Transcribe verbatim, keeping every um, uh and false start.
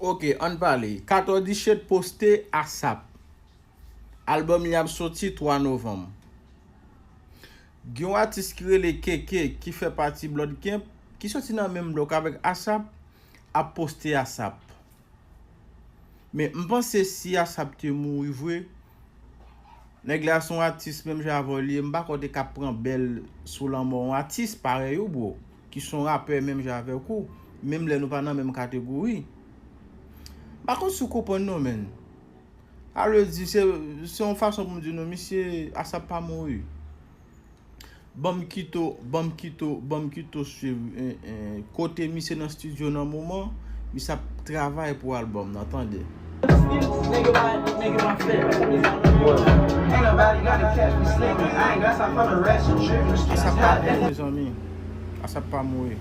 Ok, ann pale. Kato Dichèt poste ASAP. Albòm li ap soti twa novanm. Gen yon atis ki rele Keke, ki fè pati Bloodcamp, ki soti nan menm blòk avèk ASAP, ap poste ASAP. Men m panse si ASAP te mouri vre, nèg la se yon atis menm jan avè w li ye, m pa kwè w te ka pran bèl sou lanmò yon atis parèy ou, bro, ki se yon rapè menm jan avèk ou, menm lè nou pa nan menm kategori. M pa konn si w konprann non, menn. Sa vle di, se, se yon fason pou m di nou, misye, ASAP pa mouri. Ban m kite w, ban m kite w, ban m kite w swiv, eh, eh, kote misye nan estidyo nan moman, misye ap travay pou albòm nan, tande. ASAP pa mouri, mezanmi. ASAP pa mouri.